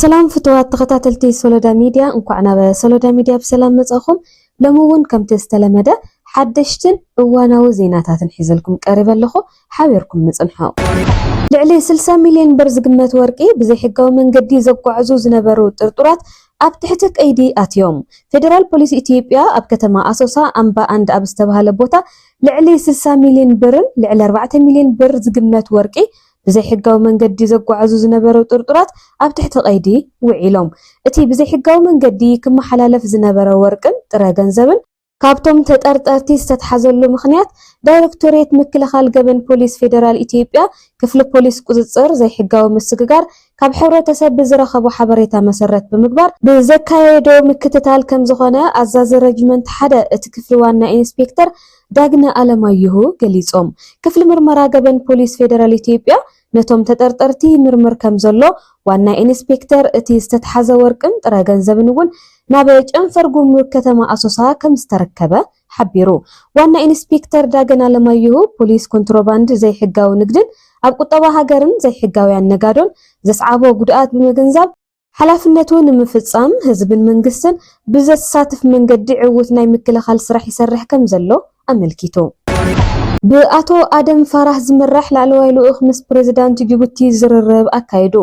ሰላም ፍትዋት ተኸታተልቲ ሶሎዳ ሚድያ፣ እንኳዕ ናብ ሶሎዳ ሚድያ ብሰላም መጻኹም። ሎሚ እውን ከምቲ ዝተለመደ ሓደሽትን እዋናዊ ዜናታትን ሒዘልኩም ቀሪበ ኣለኹ። ሓቢርኩም ንጽንሖ። ልዕሊ ስልሳ ሚልዮን ብር ዝግመት ወርቂ ብዘይሕጋዊ መንገዲ ዘጓዕዙ ዝነበሩ ጥርጡራት ኣብ ትሕቲ ቀይዲ ኣትዮም። ፌደራል ፖሊስ ኢትዮጵያ ኣብ ከተማ ኣሶሳ ኣምባ ኣንድ ኣብ ዝተባህለ ቦታ ልዕሊ ስልሳ ሚልዮን ብርን ልዕሊ ኣርባዕተ ሚልዮን ብር ዝግመት ወርቂ ብዘይሕጋዊ መንገዲ ዘጓዕዙ ዝነበሩ ጥርጡራት ኣብ ትሕቲ ቀይዲ ውዒሎም። እቲ ብዘይሕጋዊ መንገዲ ክመሓላለፍ ዝነበረ ወርቅን ጥረ ገንዘብን ካብቶም ተጠርጠርቲ ዝተትሓዘሉ ምኽንያት ዳይሬክቶሬት ምክልኻል ገበን ፖሊስ ፌደራል ኢትዮጵያ ክፍሊ ፖሊስ ቁፅፅር ዘይሕጋዊ ምስግጋር ካብ ሕብረተሰብ ብዝረኸቦ ሓበሬታ መሰረት ብምግባር ብዘካየዶ ምክትታል ከም ዝኾነ ኣዛዚ ረጅመንት ሓደ እቲ ክፍሊ ዋና ኢንስፔክተር ዳግነ ኣለማየሁ ገሊጾም። ክፍሊ ምርመራ ገበን ፖሊስ ፌደራል ኢትዮጵያ ነቶም ተጠርጠርቲ ይምርምር ከም ዘሎ ዋና ኢንስፔክተር እቲ ዝተትሓዘ ወርቅን ጥረ ገንዘብን እውን ናብ ጨንፈር ጉምሩክ ከተማ ኣሶሳ ከም ዝተረከበ ሓቢሩ። ዋና ኢንስፔክተር ዳግነ ኣለማየሁ ፖሊስ ኮንትሮባንድ ዘይሕጋዊ ንግድን ኣብ ቁጠባ ሃገርን ዘይሕጋውያን ነጋዶን ዘስዓቦ ጉድኣት ብምግንዛብ ሓላፍነቱ ንምፍጻም ህዝብን መንግስትን ብዘሳትፍ መንገዲ ዕዉት ናይ ምክልኻል ስራሕ ይሰርሕ ከም ዘሎ ኣመልኪቱ። ብኣቶ ኣደም ፋራህ ዝምራሕ ላዕለዋይ ልኡኽ ምስ ፕሬዝዳንት ጅቡቲ ዝርርብ ኣካይዱ።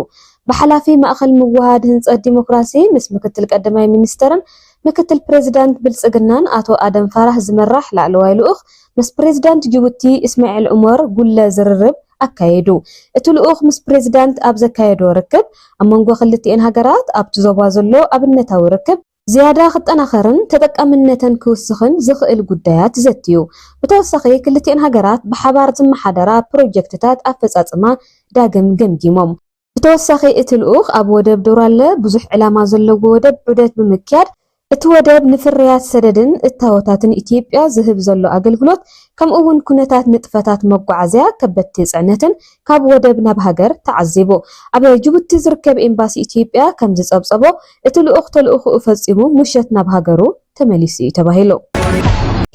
ብሓላፊ ማእኸል ምውሃድ ህንፀት ዲሞክራሲ ምስ ምክትል ቀዳማይ ሚኒስተርን ምክትል ፕሬዝዳንት ብልፅግናን ኣቶ ኣደም ፋራህ ዝምራሕ ላዕለዋይ ልኡኽ ምስ ፕሬዝዳንት ጅቡቲ እስማኤል ዑመር ጉለ ዝርርብ ኣካየዱ። እቲ ልኡኽ ምስ ፕሬዝዳንት ኣብ ዘካየዶ ርክብ ኣብ መንጎ ክልቲኤን ሃገራት ኣብቲ ዞባ ዘሎ ኣብነታዊ ርክብ ዝያዳ ክጠናኸርን ተጠቃምነተን ክውስኽን ዝኽእል ጉዳያት ዘትዩ። ብተወሳኺ ክልቲኤን ሃገራት ብሓባር ዝመሓደራ ፕሮጀክትታት ኣፈፃፅማ ዳግም ገምጊሞም። ብተወሳኺ እቲ ልኡኽ ኣብ ወደብ ዶራለ ብዙሕ ዕላማ ዘለዎ ወደብ ዑደት ብምክያድ እቲ ወደብ ንፍርያት ሰደድን እታወታትን ኢትዮጵያ ዝህብ ዘሎ ኣገልግሎት ከምኡ እውን ኩነታት ንጥፈታት መጓዓዝያ ከበድቲ ፅዕነትን ካብ ወደብ ናብ ሃገር ተዓዚቡ። ኣብ ጅቡቲ ዝርከብ ኤምባሲ ኢትዮጵያ ከም ዝፀብፀቦ እቲ ልኡኽ ተልእኾኡ ፈፂሙ ምሸት ናብ ሃገሩ ተመሊሱ እዩ ተባሂሉ።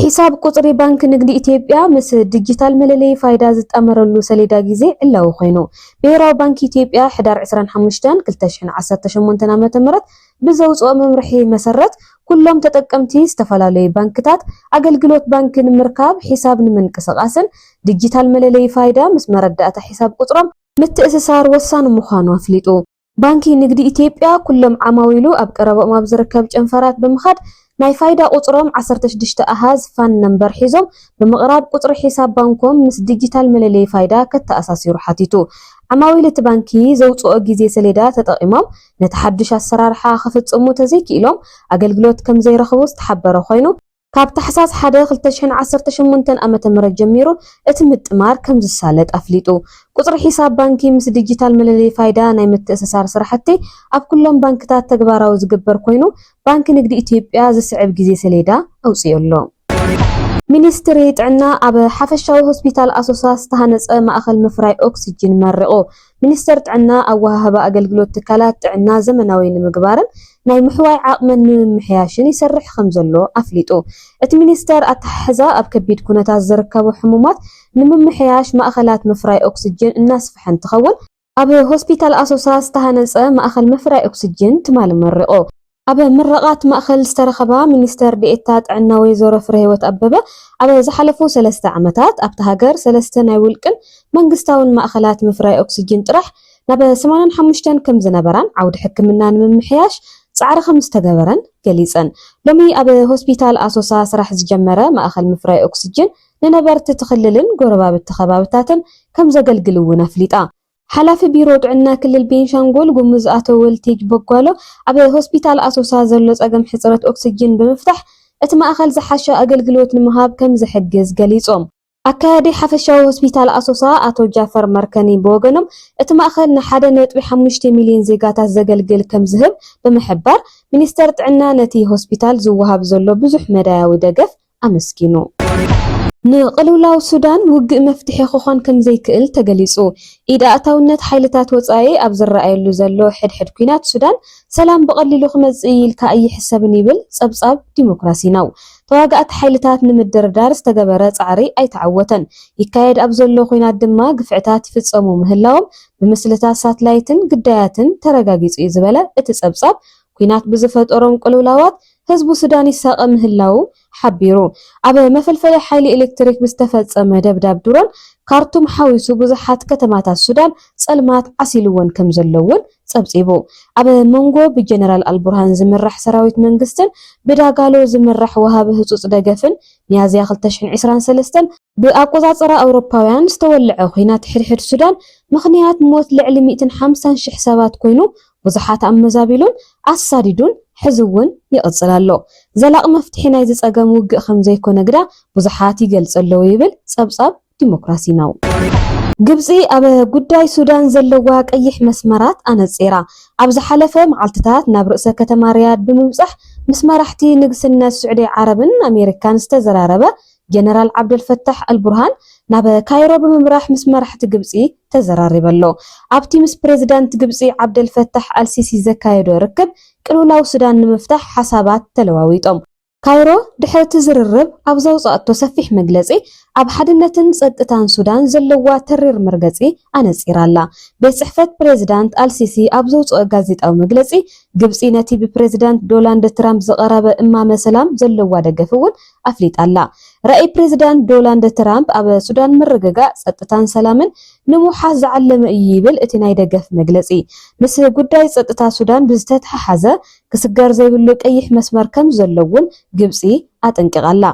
ሒሳብ ቁፅሪ ባንክ ንግዲ ኢትዮጵያ ምስ ዲጂታል መለለዪ ፋይዳ ዝጣመረሉ ሰሌዳ ግዜ ዕላዊ ኮይኑ። ብሄራዊ ባንክ ኢትዮጵያ ሕዳር ዕስራን ሓሙሽተን ክልተ ሽሕን ዓሰርተ ሸሞንተን ዓመተ ምህረት ብዘውፅኦ መምርሒ መሰረት ኩሎም ተጠቀምቲ ዝተፈላለዩ ባንክታት ኣገልግሎት ባንክ ንምርካብ ሒሳብ ንምንቅስቃስን ዲጂታል መለለዪ ፋይዳ ምስ መረዳእታ ሒሳብ ቁፅሮም ምትእስሳር ወሳኒ ምዃኑ ኣፍሊጡ። ባንኪ ንግዲ ኢትዮጵያ ኩሎም ዓማዊሉ ኣብ ቀረበኦም ኣብ ዝርከብ ጨንፈራት ብምኻድ ናይ ፋይዳ ቁፅሮም ዓሰርተ ሽዱሽተ ኣሃዝ ፋን ነምበር ሒዞም ብምቕራብ ቁፅሪ ሒሳብ ባንኮም ምስ ዲጂታል መለለዪ ፋይዳ ከተኣሳሲሩ ሓቲቱ። ዓማዊል እቲ ባንኪ ዘውፅኦ ግዜ ሰሌዳ ተጠቒሞም ነቲ ሓዱሽ ኣሰራርሓ ክፍፅሙ ተዘይክኢሎም ኣገልግሎት ከም ዘይረኽቡ ዝተሓበረ ኮይኑ ካብ ታሕሳስ ሓደ ክልተ ሽሕን ዓሰርተ ሸሞንተን ዓመተ ምህረት ጀሚሩ እቲ ምጥማር ከም ዝሳለጥ ኣፍሊጡ። ቁፅሪ ሒሳብ ባንኪ ምስ ዲጂታል መለለዪ ፋይዳ ናይ ምትእስሳር ስራሕቲ ኣብ ኩሎም ባንክታት ተግባራዊ ዝግበር ኮይኑ ባንኪ ንግዲ ኢትዮጵያ ዝስዕብ ግዜ ሰሌዳ ኣውፂኡ ኣሎ። ሚኒስትሪ ጥዕና ኣብ ሓፈሻዊ ሆስፒታል ኣሶሳ ዝተሃነፀ ማእኸል ምፍራይ ኦክስጅን መሪቑ። ሚኒስቴር ጥዕና ኣወሃህባ ኣገልግሎት ትካላት ጥዕና ዘመናዊ ንምግባርን ናይ ምሕዋይ ዓቕመን ንምምሕያሽን ይሰርሕ ከም ዘሎ ኣፍሊጡ። እቲ ሚኒስቴር ኣተሓሕዛ ኣብ ከቢድ ኩነታት ዝርከቡ ሕሙማት ንምምሕያሽ ማእኸላት ምፍራይ ኦክስጅን እናስፍሐ እንትኸውን ኣብ ሆስፒታል ኣሶሳ ዝተሃነፀ ማእኸል ምፍራይ ኦክስጅን ትማሊ መሪቑ። ኣብ ምረቓ እቲ ማእኸል ዝተረኸባ ሚኒስተር ዴኤታ ጥዕና ወይዘሮ ፍረህይወት ኣበበ፣ ኣብ ዝሓለፉ ሰለስተ ዓመታት ኣብታ ሃገር ሰለስተ ናይ ውልቅን መንግስታውን ማእኸላት ምፍራይ ኦክስጅን ጥራሕ ናብ ሰማንያን ሓሙሽተን ከም ዝነበራን ዓውዲ ሕክምና ንምምሕያሽ ፃዕሪ ከም ዝተገበረን ገሊፀን። ሎሚ ኣብ ሆስፒታል ኣሶሳ ስራሕ ዝጀመረ ማእኸል ምፍራይ ኦክስጅን ንነበርቲ እቲ ክልልን ጎረባብቲ ከባብታትን ከም ዘገልግል እውን ኣፍሊጣ። ሓላፊ ቢሮ ጥዕና ክልል ቤንሻንጉል ጉሙዝ ኣቶ ወልቴጅ በጓሎ ኣብ ሆስፒታል ኣሶሳ ዘሎ ጸገም ሕጽረት ኦክስጅን ብምፍታሕ እቲ ማእኸል ዝሓሸ ኣገልግሎት ንምሃብ ከም ዝሕግዝ ገሊጾም። ኣካያዲ ሓፈሻዊ ሆስፒታል ኣሶሳ ኣቶ ጃፈር መርከኒ ብወገኖም እቲ ማእኸል ንሓደ ነጥቢ ሓሙሽተ ሚልዮን ዜጋታት ዘገልግል ከም ዝህብ ብምሕባር ሚኒስተር ጥዕና ነቲ ሆስፒታል ዝወሃብ ዘሎ ብዙሕ መዳያዊ ደገፍ ኣመስጊኑ። ንቅልውላው ሱዳን ውግእ መፍትሒ ክኾን ከም ዘይክእል ተገሊጹ። ኢድ ኣእታውነት ሓይልታት ወጻኢ ኣብ ዝረኣየሉ ዘሎ ሕድሕድ ኲናት ሱዳን፣ ሰላም ብቐሊሉ ክመጽእ ኢልካ ኣይሕሰብን ይብል ጸብጻብ ዲሞክራሲ ናው። ተዋጋእቲ ሓይልታት ንምድርዳር ዝተገበረ ጻዕሪ ኣይተዓወተን። ይካየድ ኣብ ዘሎ ኲናት ድማ ግፍዕታት ይፍጸሙ ምህላዎም ብምስልታት ሳትላይትን ግዳያትን ተረጋጊጹ እዩ ዝበለ እቲ ጸብጻብ፣ ኲናት ብዝፈጠሮም ቅልውላዋት ህዝቡ ሱዳን ይሳቐ ምህላዉ ሓቢሩ። ኣብ መፈልፈሊ ሓይሊ ኤሌክትሪክ ብዝተፈጸመ ደብዳብ ድሮን ካርቱም ሓዊሱ ብዙሓት ከተማታት ሱዳን ጸልማት ዓሲልወን ከም ዘሎ እውን ጸብጺቡ። ኣብ መንጎ ብጀነራል ኣልቡርሃን ዝምራሕ ሰራዊት መንግስትን ብዳጋሎ ዝምራሕ ወሃቢ ህጹጽ ደገፍን ሚያዝያ ክልተ ሽሕን ዕስራን ሰለስተን ብኣቆጻጽራ ኣውሮፓውያን ዝተወልዐ ኲናት ሕድሕድ ሱዳን ምኽንያት ሞት ልዕሊ ሚእትን ሓምሳን ሽሕ ሰባት ኮይኑ ብዙሓት ኣመዛቢሉን ኣሳዲዱን ሕዚ እውን ይቕጽል ኣሎ። ዘላቒ መፍትሒ ናይዚ ጸገም ውግእ ከም ዘይኮነ ግዳ ብዙሓት ይገልጹ ኣለዉ ይብል ጸብጻብ ዲሞክራሲ ናው። ግብጺ ኣብ ጉዳይ ሱዳን ዘለዋ ቀይሕ መስመራት ኣነጺራ። ኣብ ዝሓለፈ መዓልትታት ናብ ርእሰ ከተማ ሪያድ ብምብጻሕ ምስ መራሕቲ ንግስነት ስዑዲ ዓረብን ኣሜሪካን ዝተዘራረበ ጀነራል ዓብደልፈታሕ ኣልቡርሃን ናብ ካይሮ ብምምራሕ ምስ መራሕቲ ግብጺ ተዘራሪበ ኣሎ። ኣብቲ ምስ ፕሬዚዳንት ግብጺ ዓብደልፈታሕ ኣልሲሲ ዘካየዶ ርክብ ቅልውላው ሱዳን ንምፍታሕ ሓሳባት ተለዋዊጦም። ካይሮ ድሕሪ እቲ ዝርርብ ኣብ ዘውጻእቶ ሰፊሕ መግለጺ ኣብ ሓድነትን ጸጥታን ሱዳን ዘለዋ ተሪር መርገጺ ኣነጺራ ኣላ። ቤት ጽሕፈት ፕሬዚዳንት ኣልሲሲ ኣብ ዘውጽኦ ጋዜጣዊ መግለጺ ግብጺ ነቲ ብፕሬዚዳንት ዶናልድ ትራምፕ ዝቐረበ እማመ ሰላም ዘለዋ ደገፍ እውን ኣፍሊጣ ኣላ። ራእይ ፕሬዚዳንት ዶናልድ ትራምፕ ኣብ ሱዳን ምርግጋእ፣ ጸጥታን ሰላምን ንምውሓስ ዝዓለመ እዩ ይብል እቲ ናይ ደገፍ መግለጺ። ምስ ጉዳይ ጸጥታ ሱዳን ብዝተተሓሓዘ ክስገር ዘይብሉ ቀይሕ መስመር ከም ዘሎ እውን ግብጺ ኣጠንቂቓ ኣላ።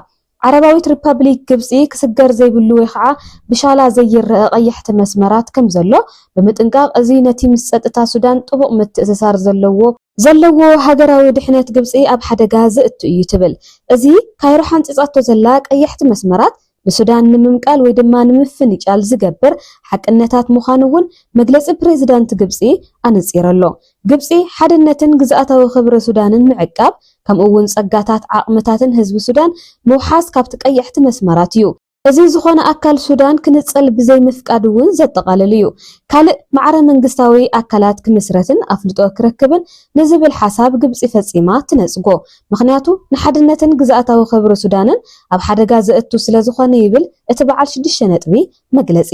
ዓረባዊት ሪፐብሊክ ግብጺ ክስገር ዘይብሉ ወይ ከዓ ብሻላ ዘይረአ ቀያሕቲ መስመራት ከም ዘሎ ብምጥንቃቕ፣ እዚ ነቲ ምስ ጸጥታ ሱዳን ጥቡቕ ምትእስሳር ዘለዎ ዘለዎ ሃገራዊ ድሕነት ግብጺ ኣብ ሓደጋ ዘእቱ እዩ ትብል። እዚ ካይሮ ሓንጺጻቶ ዘላ ቀያሕቲ መስመራት ንሱዳን ንምምቃል ወይ ድማ ንምፍንጫል ዝገብር ሓቅነታት ምዃኑ እውን መግለጺ ፕሬዚዳንት ግብጺ ኣነጺሩ ኣሎ። ግብጺ ሓድነትን ግዝኣታዊ ክብሪ ሱዳንን ምዕቃብ፣ ከምኡ እውን ጸጋታት ዓቕምታትን ህዝቢ ሱዳን ምውሓስ ካብቲ ቀያሕቲ መስመራት እዩ። እዚ ዝኾነ ኣካል ሱዳን ክንጸል ብዘይምፍቃድ እውን ዘጠቓልል እዩ። ካልእ ማዕረ መንግስታዊ ኣካላት ክምስረትን ኣፍልጦ ክረክብን ንዝብል ሓሳብ ግብጺ ፈጺማ ትነጽጎ። ምኽንያቱ ንሓድነትን ግዝኣታዊ ክብሪ ሱዳንን ኣብ ሓደጋ ዘእቱ ስለ ዝኾነ ይብል እቲ በዓል ሽዱሽተ ነጥቢ መግለጺ።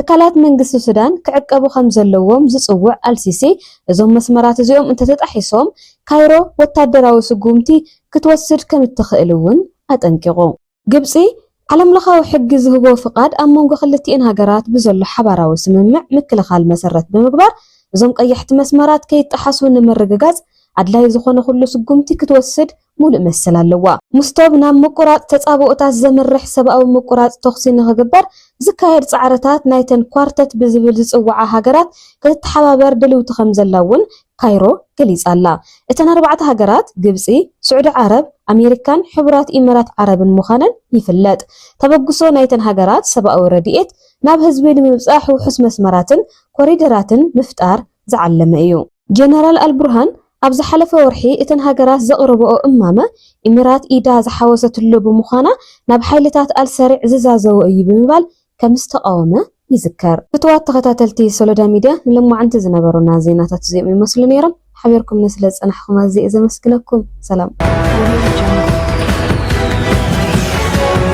ትካላት መንግስቲ ሱዳን ክዕቀቡ ከም ዘለዎም ዝጽውዕ ኣልሲሲ፣ እዞም መስመራት እዚኦም እንተተጣሒሶም ካይሮ ወታደራዊ ስጉምቲ ክትወስድ ከም እትኽእል እውን ኣጠንቂቑ። ግብጺ ዓለምለኻዊ ሕጊ ዝህቦ ፍቓድ ኣብ መንጎ ክልቲኤን ሃገራት ብዘሎ ሓባራዊ ስምምዕ ምክልኻል መሰረት ብምግባር እዞም ቀያሕቲ መስመራት ከይጠሓሱ ንምርግጋጽ ኣድላይ ዝኾነ ኩሉ ስጉምቲ ክትወስድ ሙሉእ መሰል ኣለዋ። ምስቶም ናብ ምቁራጽ ተጻብኦታት ዘምርሕ ሰብኣዊ ምቁራጽ ተኹሲ ንኽግበር ዝካየድ ጻዕርታት ናይተን ኳርተት ብዝብል ዝጽውዓ ሃገራት ክትተሓባበር ድልውቲ ከም ዘላ እውን ካይሮ ገሊጻ ኣላ። እተን ኣርባዕተ ሃገራት ግብጺ፣ ስዑዲ ዓረብ፣ ኣሜሪካን ሕቡራት ኢመራት ዓረብን ምዃነን ይፍለጥ። ተበግሶ ናይተን ሃገራት ሰብኣዊ ረድኤት ናብ ህዝቢ ንምብጻሕ ውሑስ መስመራትን ኮሪደራትን ምፍጣር ዝዓለመ እዩ። ጀነራል ኣልቡርሃን ኣብ ዝሓለፈ ወርሒ እተን ሃገራት ዘቕረብኦ እማመ ኢሚራት ኢዳ ዝሓወሰትሉ ብምዃና ናብ ሓይልታት ኣልሰሪዕ ዝዛዘወ እዩ ብምባል ከም ዝተቓወመ ይዝከር። ፍቱዋት ተኸታተልቲ ሶሎዳ ሚድያ ንሎማዓንቲ ዝነበሩና ዜናታት እዚኦም ይመስሉ ነይሮም። ሓቢርኩም ንስለ ዝጸናሕኩም ኣዝየ እየ ዘመስግነኩም። ሰላም።